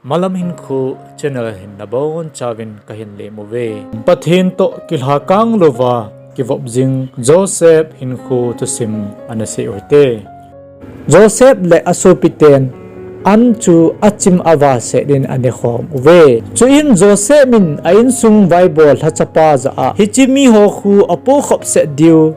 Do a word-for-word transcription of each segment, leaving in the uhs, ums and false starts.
Malam Hinkho channel hin nabonchauvin kahin lem uve. Pathen toh kilhakang louva kivop jing Joseph hinkho thusim ana sei uhite. Joseph le asopiten an chu achim avah set in anekhom uve. Chuin Joseph in a insung vaibol lhachapa jah a, hiche miho khu apohkhop set diu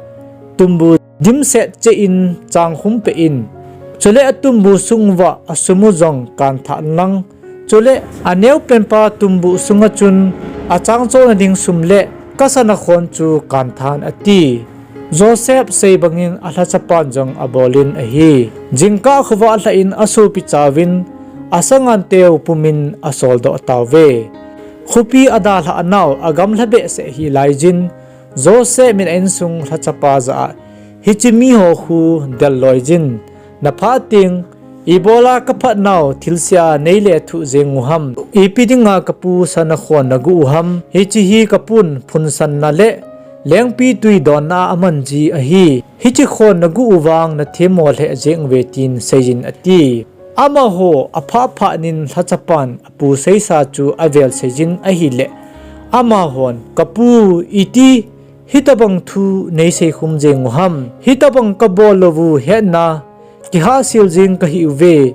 tumbu dimset cheh in chang khum peh in, chule atumbu sung uva asum u jong kantha inlang, chule aneopenpa tumbu sunga chun achang chonna ding sum le kasana khon chu kanthan, ati. Joseph sei bangin alhachapan jong abolin ahi. Jingkah khovah lhah in asopi chauvin asanganteu pumin asoldoh tauve. Khopi adalhah nau agamlha behseh hih laijin, Joseph in a insung lhachapa jah a, hiche miho khu del loijin, naphat teng ibola kaphatnau thilse a neilethuh jeng uham? Ipi dinga kapu sana khon naguh uham? Hiche hi kapun phunsanna le lengpitwi donna a aman ji ahi. Hiche khon naguh u vang nathemmo lheh jeng uve, tin seijin, ati. Amaho aphah phatnin lhachapan apu seisa chu avel seijin ahile, amahon, Kapu, iti hitobang thu neisei khum jeng uham? Hitobang kabol lou u hetna kihahsel jeng kahi uve.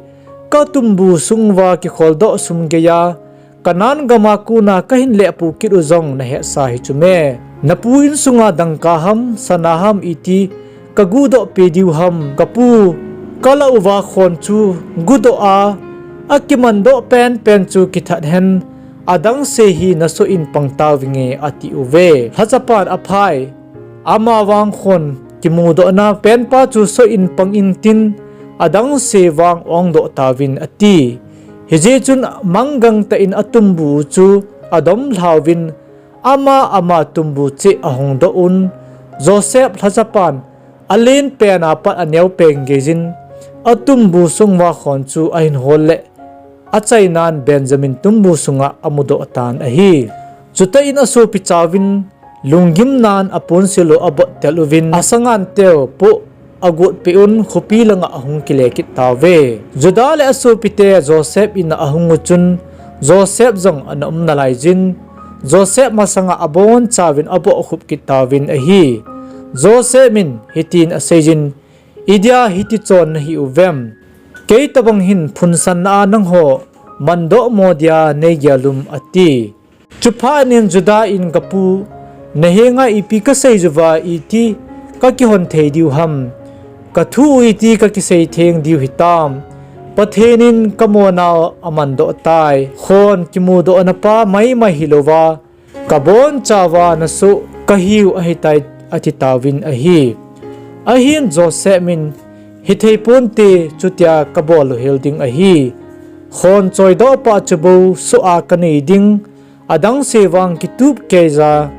Katumbu sung uva kikholdoh sum geiya Canaan gama kona kahin lehpu kit u jong nahetsa hichu me? Napu insunga dangka ham, sana ham iti kaguhdoh peh diu ham? Kapu, kalah uva khon chu guhdoh a, akimandoh penpen chu kithat hen, adangse hi nasoh in pang tauvinge, ati uve. Lhachapan aphai, amavang khon kimudohna penpa chu soh in pang intin, adangse vang ongdoh tauvin, ati. Hijeh chun manggangtah in atumbu chu adomlhauvin, ama ama tumbu cheh ahungdoh un. Joseph lhachapan alenpen a pat aneopen geijin, atumbu sung uva khon chu ahin hol le, achainan Benjamin tumbu sunga amudoh tan ahi. Chutah in asopi chauvin lunggimnan aponsil u abottel uvin, asanganteu poh agotpeh un khopi langa ahung kile kit tauve. Judah le asopite Joseph in a ahung u chun, Joseph jong ana um nalaijin, Joseph masanga abonchauvin abohkhup kit tauvin ahi. Joseph in hitin aseijin, Idia hiti chon nahi uvem? Kei tobang hin phunsanna a nangho mandohmo dia neigel um, ati. Chuphatnin Judah in, Kapu, nahenga ipi kaseiyuva iti kakihon thei diu ham? Kathu u iti kakisei theng diu hitam? Pathen in kamonau amandoh tai. Khon kimudohna pa maimai hilouva kabonchauva nasoh kahiu ahitai, ati tauvin ahi. Ahin Joseph in, Hithei ponte, chutia kabol louhel ding ahi. Khon choidoh pa chu bou soh a kanei ding, adangse vang kitup keija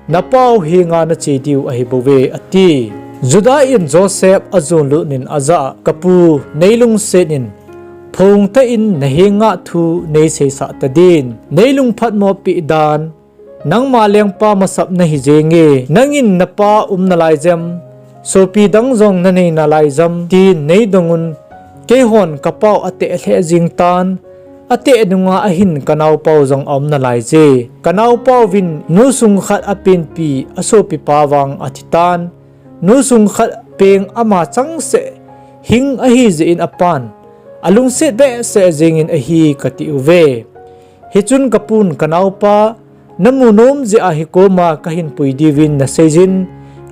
napau henga nache diu ahibouve, ati. Judah in Joseph ajonlut in ajah a, Kapu, neilungset in, phongtah in nahenga thu neiseisah tadin, neilungphatmo peh dan, nangma lengpa masap nahi jenge. Nangin napa um nalai jem? Sopi dang jong nanei nalai jem? tin neidong un. Keihon kapau ateh lheh jeng tan, ateh nunga ahin kanaopau jong aum nalaije. Kanaopauvin nu sung khat apenpi asopipa vang athitan, nu sung khat peng ama changseh hing ahijeh in apan alungset behseh jengin ahi, kati uve. Hichun kapun, Kanaopa, namu nom jeh a hikoma kahin pui diuvin naseijin,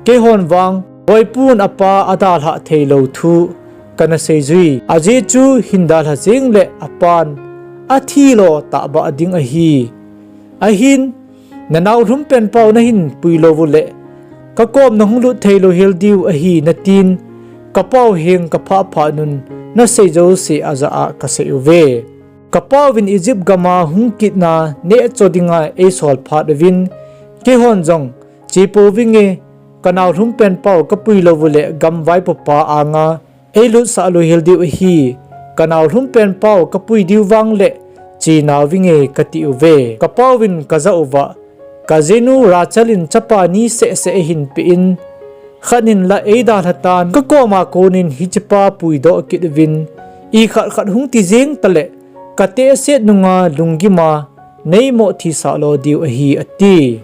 keihon vang boipun apa adalhah theilou thu kana seijui. Ajeh chu hin dalha jengle apan athilo tahbeh ding ahi. Ahin, nanao lhumpenpau nahin pui lou uleh kakom nahung lut thei louhel diu ahi, natin, kapau heng kaphah phatnun nasei jouse ajah a kasei uve. Kapauvin Egypt gama hung kitna nehcho dinga eisol phat uvin, keihon jong chepouvinge, kanao lhumpenpau kapui lou uleh gam vaipopa anga eilutsah louhel diu ahi. Kanao lhumpenpau kapui diu vangle chenauvinge, kati uve. Kapauvin kajah uva, kajinu Rachel in chapa ni sehseh eihin peh in, khat in la eidalhatan, kakoma konin hichepa puidoh kit uvin, ikhat khat hung ti jeng taleh Katehset nunga lunggima neimoh thisah lo diu ahi, ati.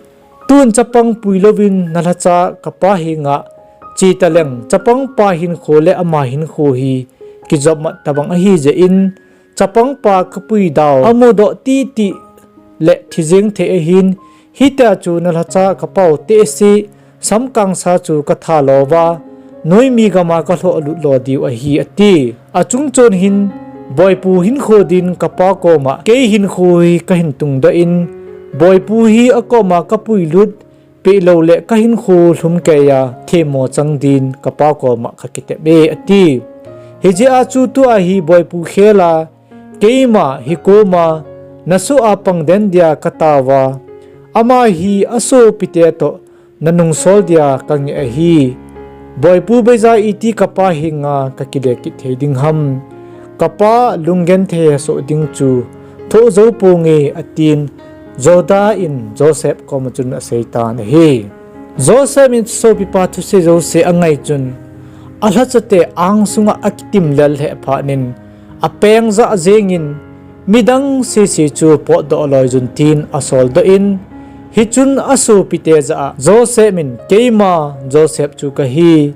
Tun chapang pui louvin nalhacha kapa henga chetaleng chapangpa hinkho le ama hinkho hi kijopmat tobang ahijeh in, chapangpa kapui dau amudoh titi le thijeng thei ahin, hitia chu nalhacha kapao tehse samkangsa chu katha louva, noimi gama kalhoh lut lo diu ahi, ati. Achungchon hin, Boipu hinkho din kapa koma kei hinkho hi kahin tungdoh in, Boipu hi akoma kapui lut peh loule kahinkho lhumkeiya themmo chang din kapa koma kakitep e, ati. Hijeh a chu tua hi Boipu khela keima hikoma nasoh a pang den dia kataova, ama hi asopite toh nanungsol dia kangeh ahi. Boipu beija iti kapa henga kakile kit thei ding ham? Kapa lunggenthei hesoh ding chu thoh jou ponge, atin Juda in Joseph koma chun aseitan ahi. Joseph in asopipa thusei jouse angai chun, alhachate angsunga akitim lel lheh phatnin, apeng jah jengin, midang sese chu potdoh loijun tin asoldoh in, hichun asopite jah a Joseph in, keima Joseph chu kahi,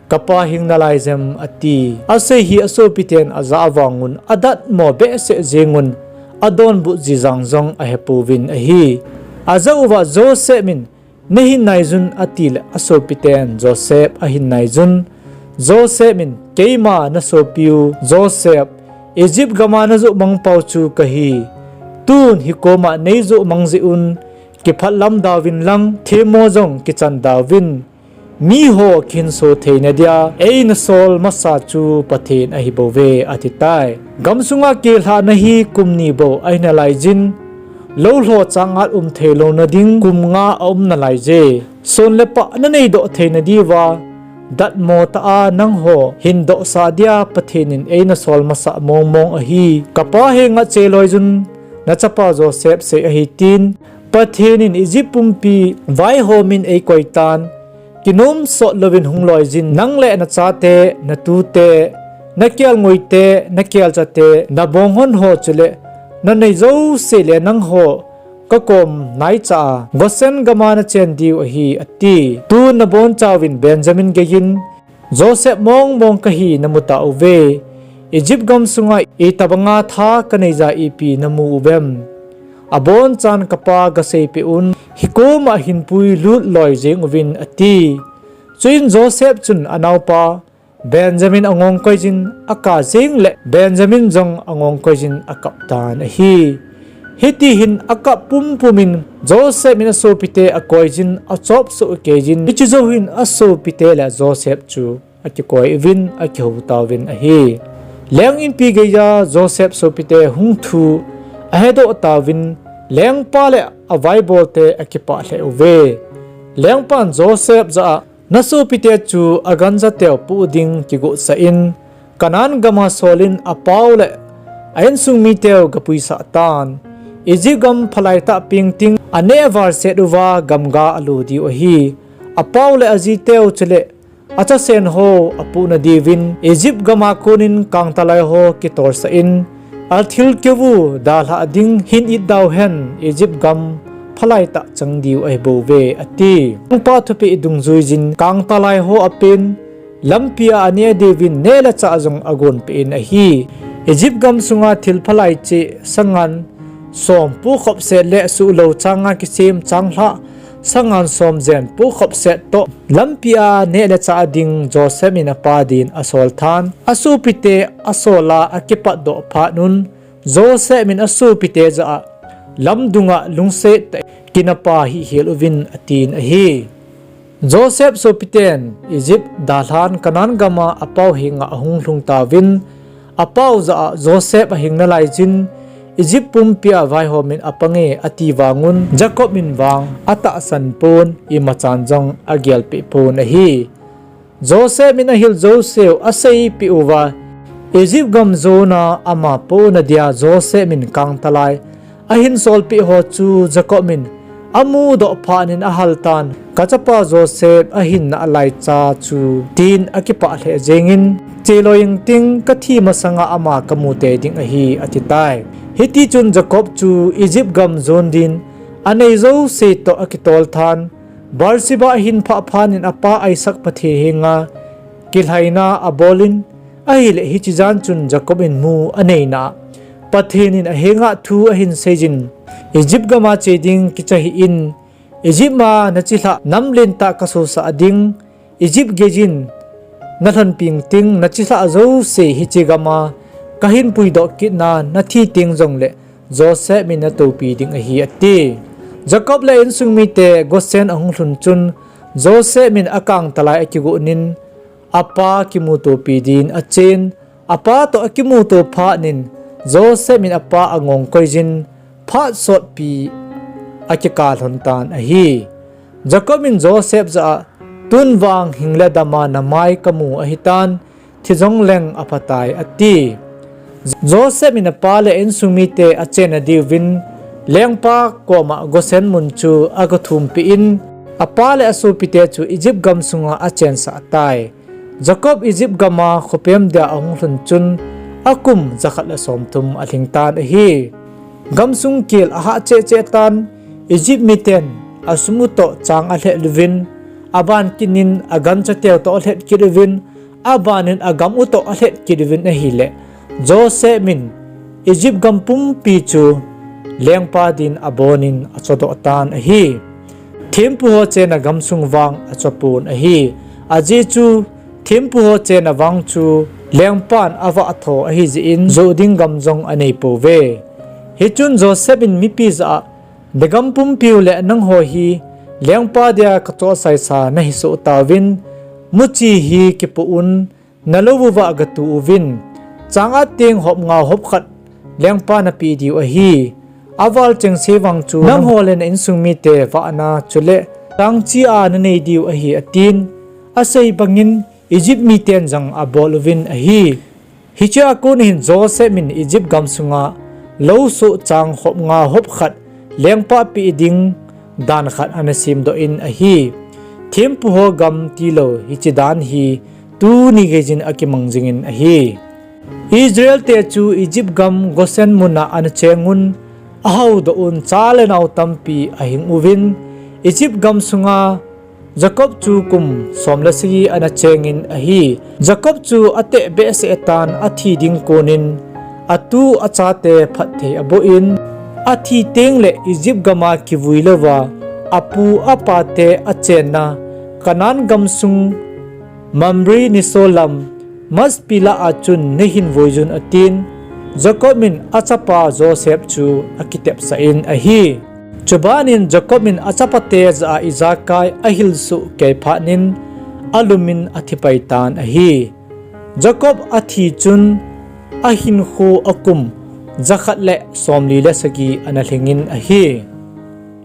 kapa hing nalai jem, ati. Asei hi asopiten ajah vangun adatmo behseh jengun, adonbut jijang jong ahepouvin ahi. Ajah uva Joseph in, nahin naijun, atile asopiten Joseph ahin naijun. Joseph in, keima nasopiu Joseph, Egypt gama najoh mang pau chu kahi. Tun hikoma neijoh mang jeh un, kiphatlam dauvin lang themmo jong kichan dauvin, miho kihinso theina dia eina sol masa chu Pathen ahibouve, atitai. Gamsunga kelhahna hi kum ni bou ahi nalaijin, lou lho changat um theilouna ding kum nga aum nalaije. Son le pah naneidoh theina diuva, datmo tah a nangho hindohsah dia Pathen in eina sol masah mongmong ahi. Kapa henga cheloijun, nachapa Joseph sei ahi tin, Pathen in Egypt pumpi vaihomin eikoitan, kinomsot louvin hungloijin, nang le nachate, natute, nakelngoite, nakelchate, nabonghon ho chule nanei jouse le nangho kakom naicha a Goshen gama nachen diu ahi, ati. Tun nabonchauvin Benjamin geiyin Joseph mongmong kahi namutauve. Egypt gamsunga itobanga tha kaneija ipi namu uvem? Abonchan kapa gaseipeh un, hikoma hinpui lut loi jeng uvin, ati. Chuin Joseph chun anaopa Benjamin angong koijin aka jengle Benjamin jong angong koijin akaptan ahi. Hiti hin akap pumpumin Joseph in asopite akoijin achopsoh keijin, hiche jou hin asopite le Joseph chu akikoi uvin akihou tauvin ahi. Leng inpi geiya Joseph sopite hung thu ahedoh tauvin, lengpa le avaibolte akipah lheh uve. Lengpan Joseph jah a, nasopite chu aganjateu poh ding kigohsah in, Canaan gama solin apau le a insung miteu gapuisah tan. Egypt gam phalaitah pengting aneh avalset uva gamga alo diu ahi. Apau le ajiteu chule achasen ho apohna diuvin Egypt gama konin kangtalai ho kitolsah in, athil keuvu dalhah ding hin it dauhen, Egypt gam phalaitah chang diu ahibouve, ati. Lengpa thupeh dungjuijin kangtalai ho apen, lampia aneh diuvin neh le chah jong agonpeh in ahi. Egypt gamsunga thil phalai cheh sangan som pohkhopset le suhlou changa kisem changlhah sangan som jen pohkhopset toh lampia neh le chah ding Joseph in apa din asolthan. Asopite asola akipatdoh phatnun, Joseph in asopite jah a, lamdunga lungset tah in kinapa hihhel uvin, atin ahi. Joseph sopiten Egypt dalhan Canaan gama apau henga ahung lhung tauvin, apau jah a Joseph ahing nalaijin, Egypt pumpia vaihomin apange ati vangun, Jacob in vang atahsan pon, imachan jong agelpeh pon ahi. Joseph in ahil jouseu aseipeh uva, Egypt gam jona ama pohna dia Joseph in kangtalai ahin solpeh ho chu Jacob in Amudoh phat in ahal tan, "Kachapa Joseph ahinna alaicha chu," tin akipah lheh jengin, "Cheloi inting, kathi masanga ama kamu tei ding ahi," ati tai. Hiti chun Jacob chu Egypt gam jon din anei jouse toh akitol tan, Beersheba ahin phah phat in apa Isaac Pathen henga kilhaina abolin, ahileh hiche jan chun Jacob in mu aneina Pathen in ahenga thu ahin seijin, "Egypt gama che ding kicha hih in, Egypt ma nachilhah nam lentah kasosah ding, Egypt gei in nalhonpi inting, nachilhah jouse hiche gama kahin puidoh kitna, nathi teng jongleh Joseph in natoupi ding ahi," ati. Jacob le insung mite Goshen ahung lhun chun, Joseph in akangtalai akigonin, apa kimutopi din achen, apa toh akimuto phat in, Joseph in apa angong koijin, phat sotpi akikah lhon tan ahi. Jacob in Joseph jah a, "Tun vang hing le dama namai kamu ahitan, thi jongleng aphatai," ati. Joseph in apa le insung mite achenna diuvin, lengpa koma Goshen mun chu agathumpi in, apa le asopite chu Egypt gam sunga achensah tai. Jacob Egypt gama khopem dia ahung lhun chun, akum jakhat le somthum alhing tan ahi. Gamsung kel ahah cheh cheh tan, Egypt miten asum u toh chang alheh uvin, aban kit in agancha teu toh alheh kit uvin, aban in agam u toh alheh kit uvin ahileh, Joseph in Egypt gam pumpi chu lengpa din abonin achodoh tan ahi. Thempu ho chenna gamsung vang achopon ahi. Ajeh chu thempu ho chenna vang chu lengpan avah tho ahijeh in joh ding gam jong aneipouve. Hichun Joseph in mipi jah a, "Nagam pumpiu le nangho hi lengpa dia kachohsaisa nahi soh tauvin, muchi hi kipoh un, nalou uva gatu uvin, chang a teng hop nga hop khat lengpa napeh diu ahi. Aval chengse vang chu nangho le na insung mite vahna chule chang chi a nanei diu ahi," atin. Asei bangin Egypt miten jong abol uvin ahi. Hichea kon hin Joseph in Egypt gamsunga lou soh chang hop nga hop khat lengpa peh ding dan khat ana semdoh in ahi. Thempu ho gam tilou hiche dan hi tuni geijin akimang jingin ahi. Israel te chu Egypt gam Goshen muna ana cheng un, ahaodoh un, cha le nao tampi ahing uvin, Egypt gamsunga Jacob chu kum som le sagi ana chengin ahi. Jacob chu ateh behseh tan, athi ding konin atu achate phatthei aboh in, athi tengleh Egypt gama kivui louva apu apate achenna Canaan gamsung Mamre nisolam Machpelah a chun neihin vuijun atin, Jacob in achapa Joseph chu akitepsah in ahi. Chubanin Jacob in achapate jah a ijakai ahilsoh kei phat in alumin athipai tan ahi. Jacob athi chun ahinkho akum jakhat le somli le sagi ana lhingin ahi.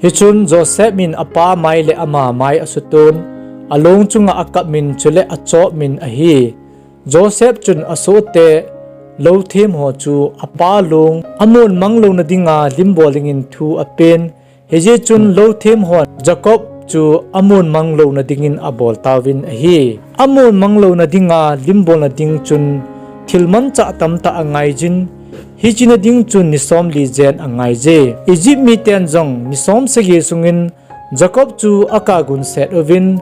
Hichun Joseph in apa mai le ama mai asuton, along chunga akapmin chule achopmin ahi. Joseph chun asohte lou them ho chu apa long amon mang louna dinga limbol dingin thu apen. Hijeh chun lou them hon Jacob chu amon mang louna dingin abol tauvin ahi. Amon mang louna dinga limbolna ding chun thil manchah tamtah angaijin, hichena ding chun ni somli jen angaije. Egypt miten jong ni som sagi sungin Jacob chu akap gunset uvin,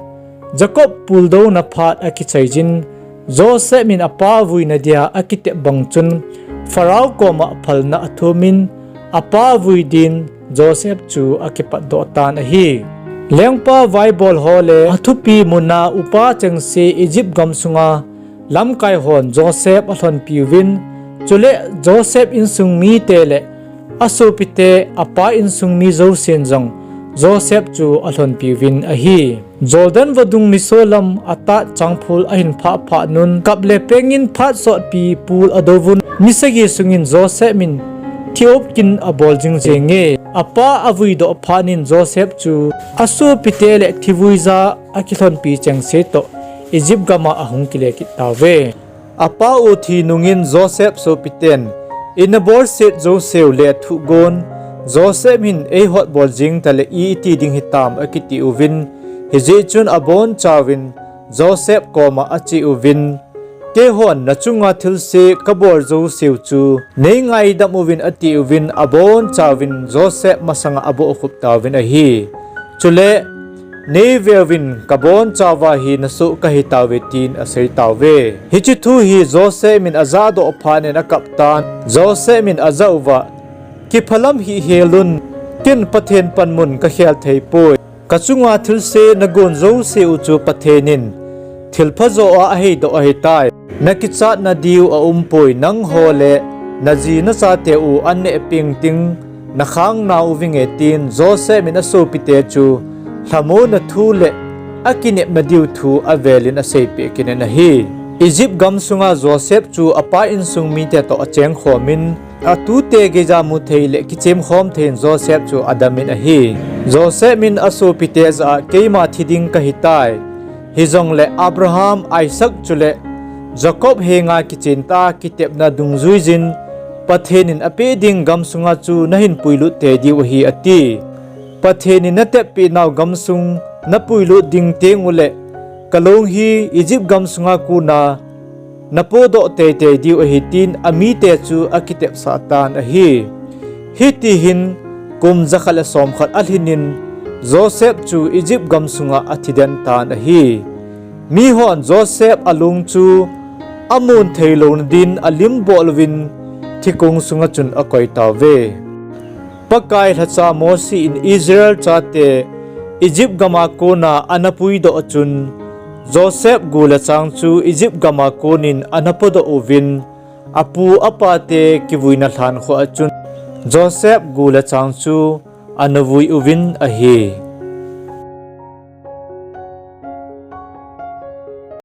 Jacob puldouna phat akichaijin, Joseph in apa vuina dia akitep bang chun Pharaoh koma phalna athumin, apa vui din Joseph chu akipatdoh tan ahi. Lengpa vaibol ho le athupi muna upa chengse Egypt gamsunga lamkai hon Joseph alhonpiuvin, chule Joseph insung mite le asopite, apa insung mi jousen jong Joseph chu alhonpiuvin ahi. Jordan vadung nisolam Atad changphul ahin phah phat un, kap le pengin phat sotpi pul adouvun, ni sagi sungin Joseph in thi-op kin abol jing jenge. Apa avuidoh phat in Joseph chu asopite le thivuija akilhonpi chengse toh Egypt gama ahung kile kit tauve. Apa u thi nungin Joseph sopiten, ina bolset jouseu le thuhgon, Joseph hin, "Eihotbol jeng tale iti ding hitam," akiti uvin, hijeh chun abonchauvin Joseph koma ache uvin, "Keihon nachunga thilse kabol jouseu chu neingaidam uvin," ati uvin, abonchauvin Joseph masanga abohkhup tauvin ahi. Chule, "Neiveuvin, kabonchauva hi nasoh kahitauve," tin aseitauve. Hiche thu hi Joseph in ajahdoh phat in akaptan. Joseph in ajah uva, "Kiphalam hih helun, ken Pathen panmun kakhel theipoi. Kachunga thilse nagon jouseu chu Pathen in thilpha joh a aheidoh ahitai. Nakichatna diu aumpoi, nangho le naji nachateu anneh peng ding nakhang nauvinge," tin Joseph in asopite chu lhamonna thu le akinepna diu thu avelin aseipeh kit in ahi. Egypt gamsunga Joseph chu apa insung mite toh achengkhomin, atute geija muthei le kichemkhom theiyin Joseph chu adamin ahi. Joseph in asopite jah a, "Keima thi ding kahitai. Hijongle Abraham, Isaac chule Jacob henga kichentah a kitepna dungjuiyin Pathen in apeh ding gamsunga chu nahin puilut tei diu ahi," ati. "Pathen in nateppeh nau gamsung napuilut ding tengule, kalong hi Egypt gamsunga kona napodoh teitei diu ahi," tin amite chu akitepsah tan ahi. Hitihin kum jakhat le somkhat alhinin Joseph chu Egypt gamsunga athiden tan ahi. Mihon Joseph along chu amun theilouna din alim bol uvin thikong sunga chun akoitauve. Pakai lhacha Mosi in Israel chate Egypt gama kona anapuidoh chun, Joseph gu le chang chu Egypt gama konin anapodoh uvin, apu apate kivuina lhan khoa chun Joseph gu le chang chu anavui uvin ahi.